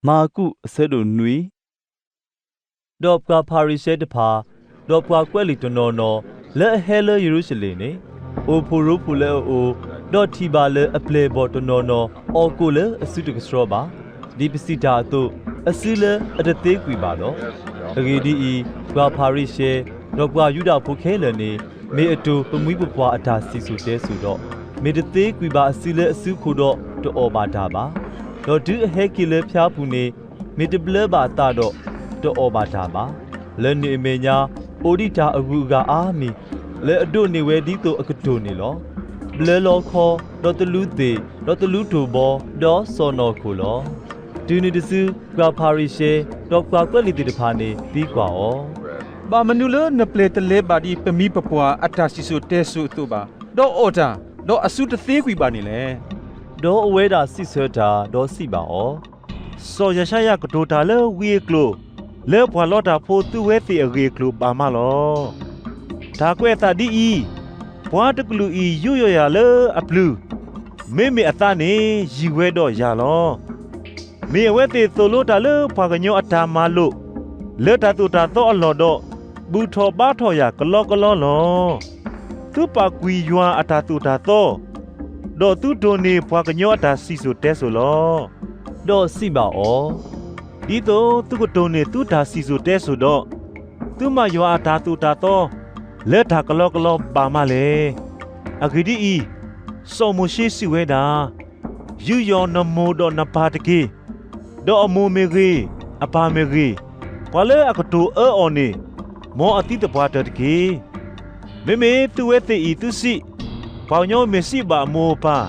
မၢကူး အဆၢဒိၣ်နွံ. ဒီးပှၤဖၤရံၤၡဲတဖၣ်, ဒီးပှၤကွဲးလံာ်တနီၤနီၤ, လၢအဟဲလၢယရူၤၡလ့ၣ်န့ၣ်, အိၣ်ဖှိၣ်ရိဖှိၣ်လၢအအိၣ်, ဒီးထံၣ်ဘၣ်လၢအပျဲၢ်အဘီၣ်တနီၤနီၤ အီၣ်ကိၣ်လၢအစုတကဆှီဘၣ်. ဒ်ပစံးတၢ်အသိး, အစုလၢအတသ့ကွံာ်ဘၣ်လီၤ. အဂ့ၢ်ဒ်အံၤ, ပှၤဖၤရံၤၡဲ, ဒီးပှၤယူဒၤဖိခဲလၢာ်န့ၣ်, မ့ၢ်အတိၢ်ပမှံၤပပှၢ်အတၢ်စံၣ်စိၤတဲစိၤဒီး, မ့ၢ်တသ့ကွံာ်ဘၣ်အစုလၢအစုအဃိဒီး, တအီၣ်ဘၣ်တၢ်ဘၣ်. ဒီးတုၤအဟဲက့ၤလၢဖၠါပူၤန့ၣ်, မ့ၢ်တဘျၢဘၣ်အသးဒီး, တအီၣ်ဘၣ်တၢ်ဘၣ်. လၢန့ၣ်အမဲာ်ညါ, အိၣ်ဒံးတၢ်အဂုၤအဂၤအါမံၤ, လၢအဒိးန့ၢ်ဝဲဒ်သိးအကတိၢ်န့ၣ်လီၤ. ဘျၢလီၤခီ, ဒီးသလူသ့ၣ်, ဒီးသလူတိၢ်ဘီ, ဒီးစီၢ်နီၤခိၣ်လီၤ. တုၤနုၤတစု, ပှၤဖၤရံၤၡဲ, ဒီးပှၤကွဲးလံာ်သ့ၣ်တဖၣ်န့ၣ် သံကွၢ်အီၤ, ဘၣ်မနုၤလၢနပျဲၢ်တလဲၤဘၣ်ဒ်ပမှံၤပပှၢ်အတၢ်စံၣ်စိၤတဲစိၤအသိးဘၣ်, ဒီးအီၣ်တၢ်, ဒီးအစုတသ့ကွံာ်ဘၣ်န့ၣ်လဲၣ်. ဒီးအဝဲဒၣ်စံးဆၢတၢ်, ဒီးစံးဘၣ်အီၤ, စီၤယၡါယၤကတိၤတၢ်လၢဝံအကျိာ်, လၢပှၤလီတၢ်ဖိသုဝဲသ့ၣ်အဂ့ၢ်အကျိၤဘၣ်မးလီၤ. တၢ်ကွဲးအသးဒ်အံၤ, ပှၤတကလုာ်အံၤယူးယီၣ်ယၤလၢအပျုၤ, မ့မ့ၢ်အသးန့ၣ်ယံၤဝဲဒီးယၤလီၤ. မ့ၢ်အဝဲသ့ၣ်သိၣ်လိတၢ်လၢပှၤကညီအတၢ်မၤလိာ်, လၢတၢ်သိၣ်တၢ်သီအလီၢ်ဒီး, ဘူၣ်ထီၣ်ဘါထီၣ်ယၤကလီကလီလီၤ. သုပာ်ကွံာ်ယွၤအတၢ်သိၣ်တၢ်သီ, ဒီးသုဒိးန့ၢ်ပှၤကညီအတၢ်စံၣ်စိၤတဲစိၤလီၤ. ဒီးစံးဘၣ်အီၤ, ဒ်သိးသုကဒိးန့ၢ်သုတၢ်စံၣ်စိၤတဲစိၤဒီး, သုမၤယွၤအတၢ်သိၣ်တၢ်သီ လၢတၢ်ကလီကလီဘၣ်မးလဲၣ်. အဂ့ၢ်ဒ်အံၤ, စီၤမိၤၡ့စံးဝဲဒၣ်, ယူးယီၣ်နမိၢ်ဒီးနပၢ်တက့ၢ်. ဒီးအမိၢ်မ့ၢ်ဂ့ၤ, အပၢ်မ့ၢ်ဂ့ၤ, ပှၤလၢအကတိၤအၢအီၤန့ၣ်, မ်အသံသပှၢ်တၢၢ်တက့ၢ်. မ့မ့ၢ်သုဝဲသ့ၣ်အံၤသုစံး, ပှၤကညီမ့ၢ်စံးဘၣ်အမိၢ်အပၢ်,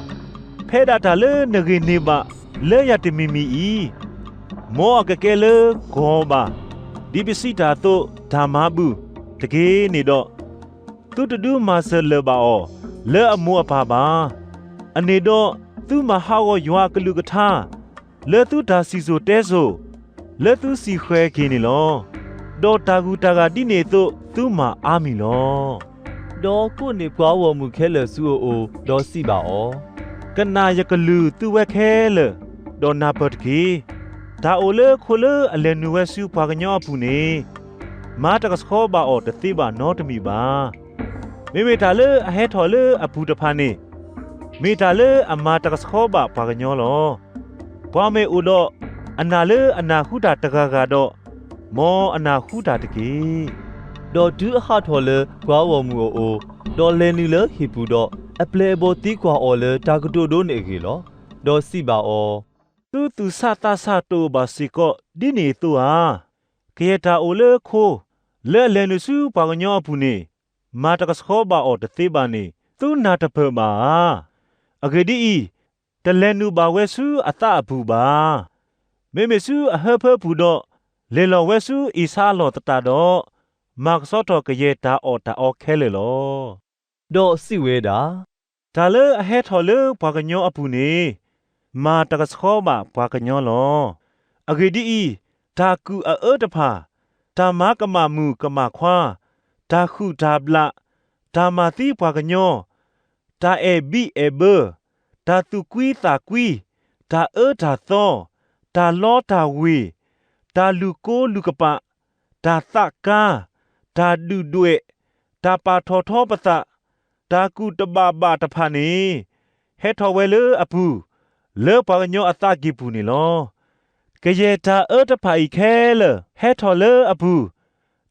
ဖဲဒၣ်တၢ်လၢနဂ့ၢ်န့ၢ်ဘၣ်လၢယၤတမံၤမံၤအံၤ, မ်အကကဲလၢကီၢ်ဘၣ်, ဒ်ပစံးတၢ်အသိးတၢ်မၤဘူၣ်တက့ၢ်န့ၣ်ဒီး, သုတဒုးမၤစၢၤလၢၤဘၣ်အီၤ လၢအမိၢ်အပၢ်ဘၣ်. အန့ၣ်ဒီးသုမၤဟးဂီၤယွၤအကလုၢ်ကထါ လၢသုတၢ်စံၣ်စိၤတဲစိၤ လၢသုစံၣ်ဃဲၤက့ၤန့ၣ်လီၤ. ဒီးတၢ်ဂုၤတၢ်ဂၤဒ်န့ၣ်အသိးသုမၤအါမံၤလီၤ. ဒီးကိးန့ၢ်ပှၤဂီၢ်မုၢ်ခဲလၢာ်ဆူအအိၣ်, ဒီးစံးဘၣ်အီၤ, ကနၣ်ယကလုၢ်သုဝဲခဲလၢာ်, ဒီးနၢ်ပၢၢ်တက့ၢ်. တၢ်အိၣ်လၢခိလၢအလဲၤနုာ်ဝဲဆူပှၤကညီအပူၤန့ၣ်, မၤတကဆှီဘၣ်အီၤတသ့ဘၣ်နီတမံၤဘၣ်. မ့မ့ၢ်တၢ်လၢအဟဲထီၣ်လၢအပူၤတဖၣ်န့ၣ်, မ့ၢ်တၢ်လၢအမၤတကဆှီဘၣ်ပှၤကညီလီၤ. ပှၤမ့ၢ်အိၣ်ဒီးအနၢ်လၢအနၢ်ဟူတၢ်တဂၤဂၤဒီး, မ်အနၢ်ဟူတၢ်တက့ၢ်. ဒီးတုၤအဟးထီၣ်လၢပှၤဂီၢ်မုၢ်အအိၣ်, ဒီးလဲၤနုာ်လၢဟံၣ်ပူၤဒီး, အပျဲၢ်အဘီၣ်သံကွၢ်အီၤလၢတၢ်ကတိၤဒိန့ၣ်အဂ့ၢ်လီၤ. ဒီးစံးဘၣ်အီၤ, သုသူၣ်ဆးသးဆးတအိၣ်ဘၣ်စ့ၢ်ကီးဒ်န့ၣ်အသိးဧါ. ကယဲၢ်တၢ်အိၣ်လၢခိ, လၢအလဲၤနုာ်ဆူပှၤကညီအပူၤန့ၣ်, မၤတကဆှီဘၣ်အီၤတသ့ဘၣ်န့ၣ် သုနၢ်တပၢၢ်ဘၣ်ဧါ. အဂ့ၢ်ဒ်အံၤ, တလဲၤနုာ်ဘၣ်ဝဲဆူအသးအပူၤဘၣ်. မ့မ့ၢ်ဆူအဟၢဖၢပူၤဒီး, လဲၤလီၤဝဲဆူအ့ၡါအလီၢ်သတးဒီး, မၤကဆှီထီၣ်ကယဲၢ်တၢ်အီၣ်တၢ်အီခဲလၢာ်လီၤ. ဒီးစံးဝဲဒၣ်, တၢ်လၢအဟဲထီၣ်လၢပှၤကညီအပူၤန့ၣ်, မၤတကဆှီဘၣ်ပှၤကညီလီၤ. အဂ့ၢ်ဒ်အံၤ, တၢ်ကူၣ်အအၢတဖၣ်, တၢ်မၤကမၣ်မုၣ်ကမၣ်ခွါ, တၢ်ဟုၣ်တၢ်ဘျး, တၢ်မၤသံပှၤကညီ, တၢ်အဲၣ်ဘံၣ်အဲၣ်ဘၢ, တၢ်သူၣ်ကွံသးကွံ, တၢ်အၢတၢ်သီ, တၢ်လီတၢ်ဝ့ၤ, တၢ်လုၢ်ကိလုၢ်ကပာ်, တၢ်သးကါ, တၢ်ဒုၣ်ဒွဲၣ်, တၢ်ပာ်ထီၣ်ထီပသး, တၢ်ကူၣ်တဘၣ်ဘၣ်တဖၣ်န့ၣ်, ဟဲထီၣ်ဝဲလၢအပူၤ, လၢပှၤကညီအသးကံၢ်ပူၤန့ၣ်လီၤ. ကယဲၢ်တၢ်အၢတဖၣ်အံၤခဲလၢာ်ဟဲထီၣ်လၢအပူၤ,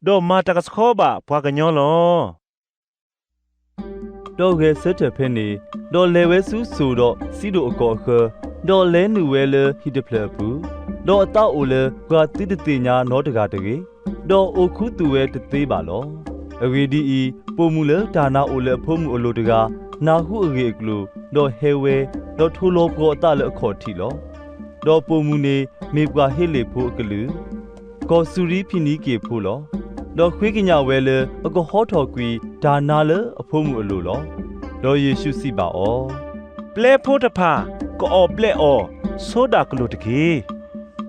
ဒီးမၤတကဆှီဘၣ်ပှၤကညီလီၤ. ဒီးဂဲၤဆၢထၢၣ်ဖဲန့ၣ်, ဒီးလဲၤဝဲဆူစိၤဒီးစံဒိၣ်အကီၢ်အဃၢၤ, ဒီးလဲၤနုာ်ဝဲလၢဟံၣ်တဖျၢၣ်အပူၤ, ဒီးအသးအိၣ်လၢပှၤသုတသ့ၣ်ညါနီတဂၤတဂ့ၤ, ဒီးအိၣ်ခူသူၣ်ဝဲတသ့ဘၣ်လီၤ. အဂ့ၢ်ဒ်အံၤ, ပိာ်မုၣ်လၢတၢ်နာ်အိၣ်လၢအဖိမုၣ်အလိၤတဂၤ, နၢ်ဟူအဂ့ၢ်အကျိၤ, ဒီးဟဲဝဲ, ဒီးထိၣ်လီၤပှီၤအသးလၢအခီၣ်ထံးလီၤ. ဒီးပိာ်မုၣ်န့ၣ်မ့ၢ်ပှၤဟ့လ့ၣ်ဖိအကလုာ်, ကီၢ်စူၤရံဖံနံက့ၣ်ဖိလီၤ. ဒီးဃ့ကညးဝဲလၢအကဟီထီၣ်ကွံာ်တၢ်နါလၢအဖိမုၣ်အလိၤလီၤ. ဒီးယ့ၣ်ၡူးစံးဘၣ်အီၤ, ပျဲဖိတဖၣ်ကအီၣ်ဘျဲၣ်အီၣ်ဆိဒၣ်ကလိာ်တက့ၢ်.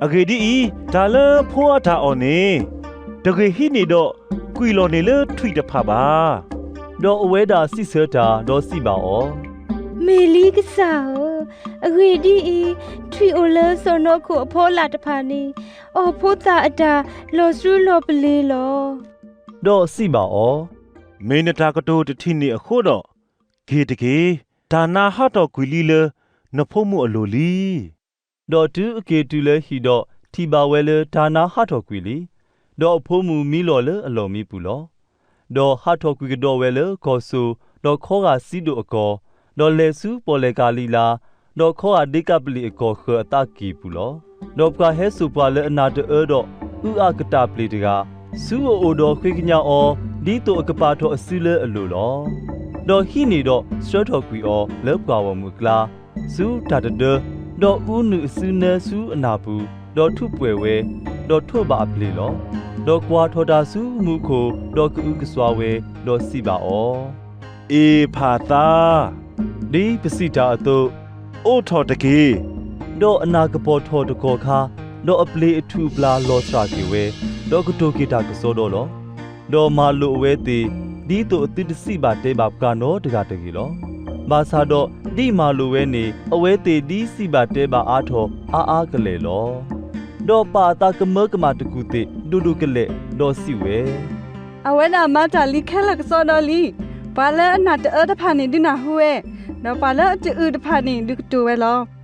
အဂ့ၢ်ဒ်အံၤ, တၢ်လၢဖိအတၢ်အီၣ်န့ၣ်, တဂ့ၤဟံးန့ၢ်ဒီး, ကွံာ်လီၤန့ၣ်လၢထွံၣ်တဖၣ်ဘၣ်. ဒီးအဝဲဒၣ်စံးဆၢတၢ်, ဒီးစံးဘၣ်အီၤ, မ့ၢ်လံကစၢ်ဧၢ. အဂ့ၢ်ဒ်အံၤ, ထွံၣ်အိၣ်လၢစီၢ်နီၤခိၣ်အဖီလာ်တဖၣ်န့ၣ်, အီၣ်ဖိသၣ်အတၢ်လီၤဆူလီၤပလ့ၤလီၤ. ဒီးစံးဘၣ်အီၤ, မ့ၢ်နတၢ်ကတိၤတထံၣ်န့ၣ်အဃိဒီး, က့ၤတက့ၢ်. တၢ်နါဟးထီၣ်ကွံာ်လံလၢနဖိမုၣ်အလိၤလံ. ဒီးတုၤအက့ၤတုၤလၢဟံၣ်ဒီး, ထံၣ်ဘၣ်ဝဲလၢတၢ်နါဟးထီၣ်ကွံာ်လံ, ဒီးအဖိမုၣ်မံလီၤလၢအလီၢ်မံပူၤလီၤ. ဒီးဟးထီၣ်ကွံာ်ကဒီးဝဲလၢကီၢ်စိၤ, ဒီးခီဂာ်စံဒိၣ်အကီၢ်, ဒီးလဲၤဆူပီၣ်လဲၣ်ကၤလံၤလါ, ဒီးခီဂာ်ဒ့ကးပလံၣ်အကီၢ်ဃၢၤအသးကံၢ်ပူၤလီၤ. ဒီးပှၤဟဲစိာ်ပှၤလၢအနၢ်တအၢဒီးအုၣ်အါကတၢၢ်ပျ့ၤတဂၤ, ဆူအအိၣ်ဒီးဃ့ကညးအီၤ, ဒ်သိးအကပာ်ထီၣ်အစုလၢအလိၤလီၤ. ဒီးဟံးန့ၢ်ဒီးဆှၢထီၣ်ကွံာ်အီၤလၢပှၢ်ဂီၢ်မုၢ်အကျါ, ဆူတၢ်တဒၢ, ဒီးအူနုာ်အစုနၢဆူအနၢ်ပူၤ, ဒီးထူးပှဲၤဝဲ, ဒီးထိးဘၣ်အပျ့ၤလီၤ. ဒီးကွၢ်ထီၣ်တၢ်ဆူမူခိၣ်, ဒီးကအုကစွါဝဲ, ဒီးစံးဘၣ်အီၤ, အ့ၤဖၤသါ, ဒ်ပစံးတၢ်အသိး, အိးထီၣ်တက့ၢ်. ဒီးအနၢ်ကပီၤထီၣ်တကီၢ်ခါ, ဒီးအပျ့ၤအထူၣ်အပျၢ်လီၤစှၤက့ၤဝဲ, ဒီးကတိၤက့ၤတၢ်ကစီဒီလီၤ. ဒီးမၤလိာ်အဝဲသ့ၣ်, ဒ်သိးအသုတစံးဘၣ်တဲဘၣ်ပှၤနီတဂၤတဂ့ၤလီၤ. ဘၣ်ဆၣ်ဒီးဒ်မၤလိာ်ဝဲန့ၣ်, အဝဲသ့ၣ်ဒ်စံးဘၣ်တဲဘၣ်အါထီၣ်အါအါကလဲာ်လီၤ. ဒီးပာ်အသးကမၢကမၣ်တကူၣ်သ့ၣ်ဒိၣ်ဒိၣ်ကလဲာ်, ဒီးစံးဝဲ, အဝဲဒၣ်မၤတၢ်လံခဲလၢာ်ကစီဒီလံ. ပှၤလၢအနၢ်တအၢတဖၣ်န့ၣ်ဒုးနၢ်ဟူဝဲ, ဒီးပှၤလၢအတအုၣ်တဖၣ်န့ၣ်ဒုးကတိၤဝဲလီၤ.